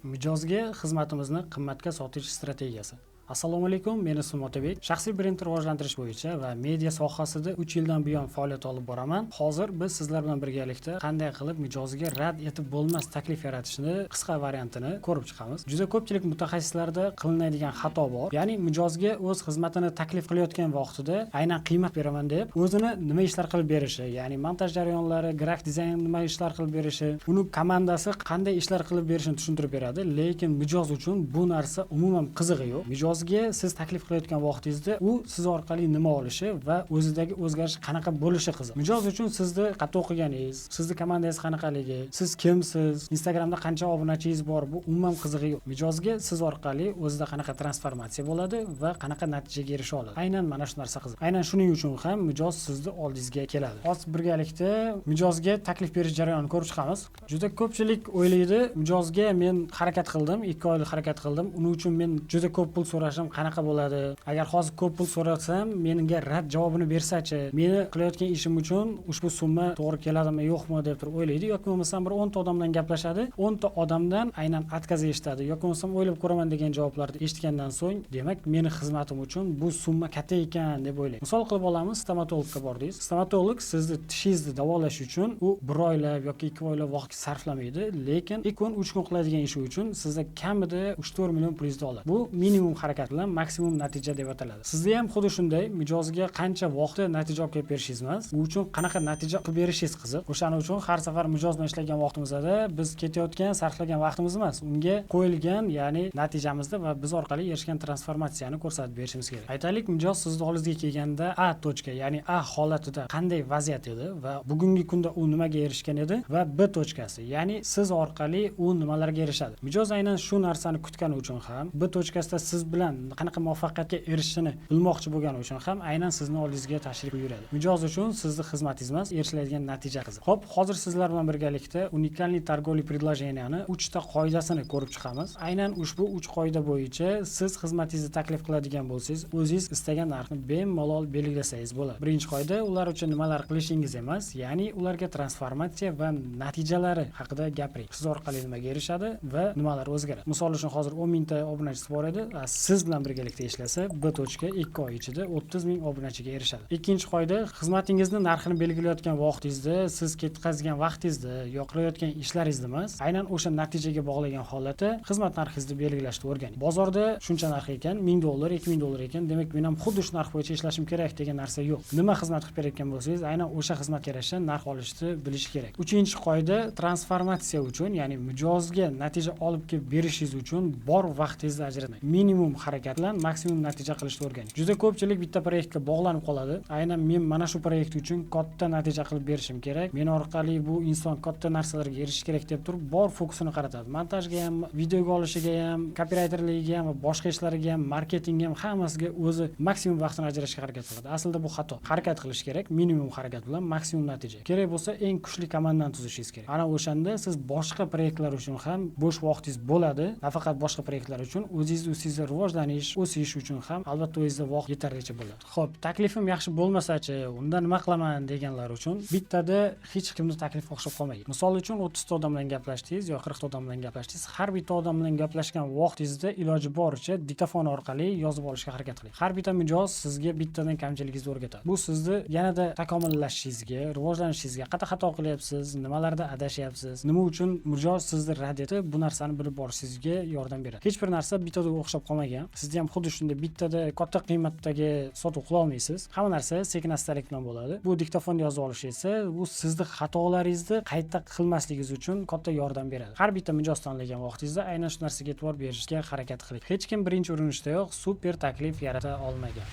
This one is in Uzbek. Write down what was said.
Mijozga xizmatimizni qimmatga sotish strategiyasi. Assalomu alaykum, meni ismim Otabek. Shaxsiy brendni rivojlantirish bo'yicha va media sohasida 3 yildan buyon faoliyat olib boraman. Hozir biz sizlar bilan birgalikda qanday qilib mijozga rad etib bo'lmas taklif yaratishni qisqa variantini ko'rib chiqamiz. Juda ko'pchilik mutaxassislarda qilinadigan xato bor. Ya'ni mijozga o'z xizmatini taklif qilayotgan vaqtida aynan qiymat beraman deb o'zini nima ishlar qilib berishi, ya'ni montaj jarayonlari, grafik dizayn nima ishlar qilib berishi, uni komandasi qanday ishlar qilib berishini tushuntirib beradi, lekin mijoz uchun bu narsa umuman qizig'i yo'q. Mijozga siz taklif qilayotgan vaqtingizda u siz orqali nima olishi va o'zidagi o'zgarish qanaqa bo'lishi qiziq. Mijoz uchun sizni qayerda o'qiganingiz, sizni komandangiz qanaqaligi, siz kimsiz, Instagramda qancha obunachingiz bor, bu umuman qizig'i yo'q. Mijozga siz orqali o'zida qanaqa transformatsiya bo'ladi va qanaqa natijaga erisha oladi. Aynan mana shu narsa qiziq. Aynan shuning uchun ham mijoz sizni oldingizga keladi. Hozir birgalikda mijozga taklif berish jarayonini ko'rib chiqamiz. Juda ko'pchilik o'ylaydi, mijozga men harakat qildim, 2 oylik harakat qildim, uning uchun men juda ko'p pul so'rashim qanaqa bo'ladi? Agar hozir ko'p pul so'rasam, menga rad javobini bersachi, meni qilayotgan ishim uchun ushbu summa to'g'ri keladimi, yo'qmi deb turib o'ylaydi yoki bo'lmasam bir 10 ta odam bilan gaplashadi, 10 ta odamdan aynan отказ eshitadi yoki bo'lmasam o'ylab ko'raman degan javoblarni eshitgandan so'ng, demak, meni xizmatim uchun bu summa katta ekan deb o'ylaydi. Misol qilib olamiz, stomatologga bordingiz. Stomatolog sizni tishingizni davolash uchun u 1 oylab yoki 2 oylab vaqt sarflamaydi, lekin 2 kun, 3 kun qiladigan ishi uchun sizda kamida 3-4 million pulingizni oladi. Bu minimum harakat bilan maksimum natija deb ataladi. Sizda ham xuddi shunday, mijozga qancha vaqtda natija olib kelib berishingiz emas, u uchun qanaqa natija qilib berishingiz qiziq. O'shaning uchun har safar mijoz bilan ishlagan vaqtimizda biz ketayotgan, sarflagan vaqtimiz emas, unga qo'yilgan, ya'ni natijamizda va biz orqali erishgan transformatsiyani ko'rsatib berishimiz kerak. Aytaylik, mijoz sizni oldingizga kelganda A точка, ya'ni A holatida qanday vaziyat edi va bugungi kunda u nimaga erishgan edi va B точка si, ya'ni siz orqali u nimalarga erishadi. Mijoz aynan shu narsani kutgani uchun ham, B точка sida siz bilan qanaqa muvaffaqiyatga erishishini bilmoqchi bo'lgani uchun ham aynan sizni oldingizga tashrif buyuradi. Mijoz uchun sizni xizmatingiz emas, erishiladigan natija qiziq. Xo'p, hozir sizlar bilan birgalikda уникальный торговый предложения ni 3 ta qoidasini ko'rib chiqamiz. Aynan ushbu 3 qoida bo'yicha siz xizmatingizni taklif qiladigan bo'lsangiz, o'zingiz istagan narxni bemalol belgilasangiz bo'ladi. Birinchi qoida: ular uchun nimalar qilishingiz emas, ya'ni ularga transformatsiya va natijalari haqida gapiring. Siz orqali nimaga erishadi va nimalar o'zgaradi. Misol uchun, hozir 10 mingta obunachisi bor edi, siz bilan birgalikda ishlasa, B точка 2 oy ichida 30 ming obunachiga erishadi. Ikkinchi qoida: xizmatingizni narxini belgilayotgan vaqtingizda siz ketkazgan vaqtingizda yo qilayotgan ishlaringizni emas, aynan o'sha natijaga bog'lagan holatda xizmat narxingizni belgilashni o'rganing. Bozorda shuncha narx ekan, 1000 dollar, 2000 dollar ekan, demak, men ham xuddi shu narx bo'yicha ishlashim kerak degan narsa yo'q. Nima xizmat qilib berayotgan bo'lsangiz, aynan o'sha xizmatga yarasha narx olishni bilish kerak. Uchinchi qoida: transformatsiya uchun, ya'ni mijozga natija olib kelib berishingiz uchun bor vaqtingizni ajratmang. Minimum harakat bilan maksimum natija qilishni o'rganing. Juda ko'pchilik bitta proyektga bog'lanib qoladi. Aynan men mana shu proyekt uchun katta natija qilib berishim kerak, men orqali bu inson katta narsalarga erishishi kerak deb turib bor fokusini qaratadi. Montajga ham, videoga olishiga ham, kopirayterligiga ham va boshqa ishlariga ham, marketingga ham, hammasiga o'zi maksimum vaqtini ajratishga harakat qiladi. Aslida bu xato. Harakat qilish kerak, minimum harakat bilan maksimum natija. Kerak bo'lsa, eng kuchli komandani tuzishingiz kerak. Ana o'shanda siz boshqa proyektlar uchun ham bo'sh vaqtingiz bo'ladi. Nafaqat boshqa proyektlar uchun, o'zingizni ustingizda rivojlanish, o'sish uchun ham albatta o'zingizda vaqt yetarlicha bo'ladi. Xo'p, taklifim yaxshi bo'lmasachi, unda nima qilaman deganlar uchun: bittada hech kimni taklifi o'xshab qolmagan. Misol uchun, 30 ta odam bilan gaplashdingiz yo 40 ta odam bilan gaplashdingiz. Har bitta odam bilan gaplashgan vaqtingizda iloji boricha diktofon orqali yozib olishga harakat qiling. Har bitta mijoz sizga bittadan kamchiligingizni o'rgatadi. Bu sizni yanada takomillashishingizga, rivojlanishingizga, qayerda xato qilyapsiz, nimalarda adashyapsiz, nima uchun mijoz sizni rad etdi, bu narsani bilib borishingizga yordam beradi. Hech bir narsa bittada o'xshab qolmagan. Sizda ham xuddi shunday bittada katta qiymatdagi sotuv qila olmaysiz. Hamma narsa sekin astalik bilan bo'ladi. Bu diktofonda yozib olish esa bu sizni xatolaringizni qayta qilmasligingiz uchun katta yordam beradi. Har bitta mijoz tanlagan vaqtingizda aynan shu narsaga e'tibor berishga harakat qiling. Hech kim birinchi urinishdayoq super taklif yarata olmagan.